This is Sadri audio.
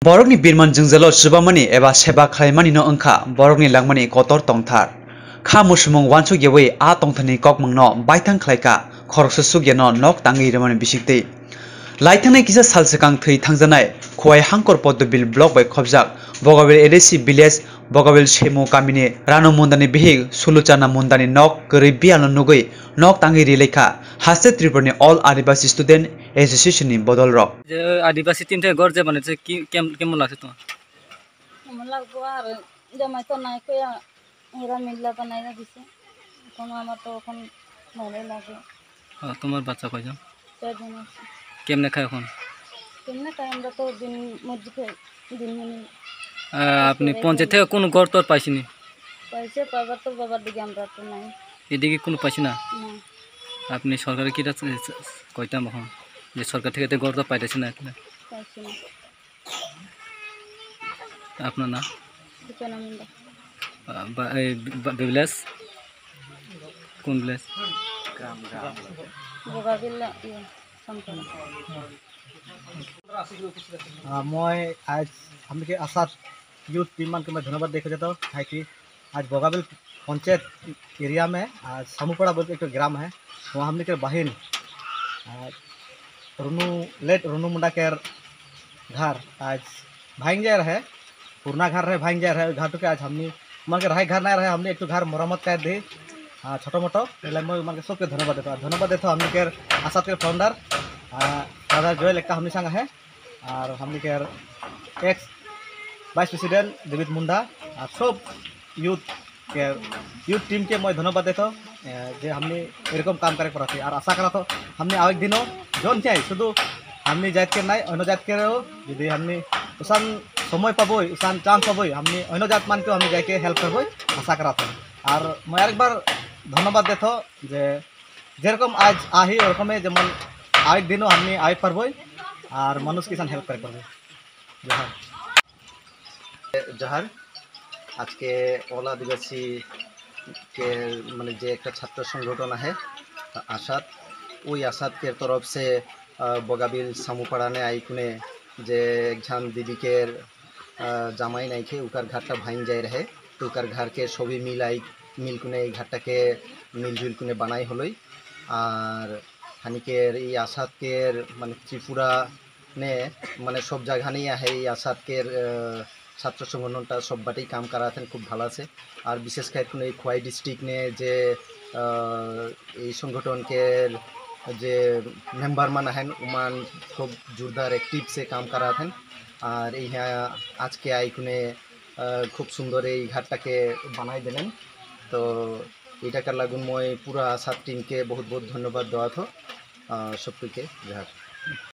Borokni birman jungjalo chubamani eba seba khlaimani no wngkha borokni langmani kotor tongthar. Kha musumung wansukyawi a tongtharni kokmungno baithang khlaikha khoroksa sugyano nok tangwi rwmani bisingtwi. Laithangnai kisa salswkang thwi thangjanai Khowai Hangkor Padmabil block bai khobjak Bogabil ADC village Bogabil Semu kamini Ranu Mundani bihik Suluchana Mundani nok kwrwi biyalno nugwi nok tangwi rilaikha haste Tripura ni All Adivasi Student Association ni bodol rok. যে আদিবাসী টিম থেকে ঘর যে বানাইছে, কি কেমন লাগছে তোমার? কেমন লাগবো আর, জামাই তো নাই কইয়া এরা মিল্লা বানাইয়া দিছে। এখন আমার তো এখন ভালোই লাগে। তোমার বাচ্চা কয়জন? চারজন আছে। কেমনে খায় এখন? কেমনে খাই, আমরা তো দিন মজুরি খাই, দিনমণি। আপনি পঞ্চায়েত থেকে কোনো ঘর তো আর পাইছিনি? পয়সা পাবার তো বাবার দিকে আমরা তো নাই। এদিকে কোনো পাইছি না? না। আপনি সরকারের কিটা কইতাম এখন যে সরকার থেকে তো ঘর তো পাইতেছে না এখন? পাইছি না। আপনার নাম? সুচনা মুন্ডা। ভিলেজ কোন ভিলেজ? বোগাবিল্লা ইয়ে সম্পদ। मैं आज हमके आसाद यूथ टीम मान के मैं धन्यवाद देखे जाता हूँ है कि आज बोगाबिल पंचायत एरिया में आज सामूपाड़ा बोल के एक ग्राम है, वहाँ हमने के बहन रुनू लेट रुनू मुंडा के घर आज भांग जाए रहे, पुरना घर रहे, भांग जाए रहे। घर के आज हमने मान के रहे घर नहीं रहे, हमने एक तो घर मरम्मत कर दी छोटो मोटो। पहले मैं मान के सबके धन्यवाद देता हूँ। धन्यवाद देता हूँ हमने के आसाद के फाउंडर दादा जोयल एक हमने संग है और हमने के एक्स वाइस प्रेसिडेंट देवित मुंडा और सब यूथ के यूथ टीम के मैं धन्यवाद देता हूँ जे हमने एरकम काम करे पड़ा और आशा करा तो हमने आगे दिनों जोन चाहे शुधु हमने जात के नहीं अन्य जात के रहो, यदि हमने उसान समय पाबो, उसान चांस पाबो, हमने अन्य जात मान के हमने जाके हेल्प करबो आशा करा था। और मैं आरेकबार धन्यवाद देता हूँ जे जेरकम आज आही ओरकमे जेमन आगे दिनों हमने आए पारबो और মানুষ কিষান হেল্প করে পারবে। জোহার। জোহার। আজকে অল আদিবাসী के মানে যে একটা ছাত্র সংগঠন है आसाद, ওই आसाद के तरफ से बोगाबिल सामुपाड़ा ने आईकुने जे एक झन दीदी के जामाई नहीं खे उकार घरटा भांग जाए रहे, तो उकार घर के सभी मिल आई मिलकुने এই ঘরটাকে মিলজুল কুনে বানাই হলোই। আর হানিকের এই আসাদকের মানে ত্রিপুরা ने মানে সব জায়গা নিয়ে আহে এই আসাদকের ছাত্র সংগঠনটা সব বাটেই কাম করাতেন, খুব ভালো আছে। আর বিশেষ করে এই খোয়াই ডিস্ট্রিক্ট ने যে এই সংগঠনকে যে মেম্বার মান আহেন উমান খুব জোরদার অ্যাক্টিভ সে কাম করাতেন। আর এই হ্যাঁ আজকে আইকুনে খুব সুন্দর এই ঘাটটাকে বানাই দিলেন, তো এটাকার লাগুন মই পুরা আসাদ টিমকে বহুত বহুত ধন্যবাদ দেওয়া তো সবকে। জোহার।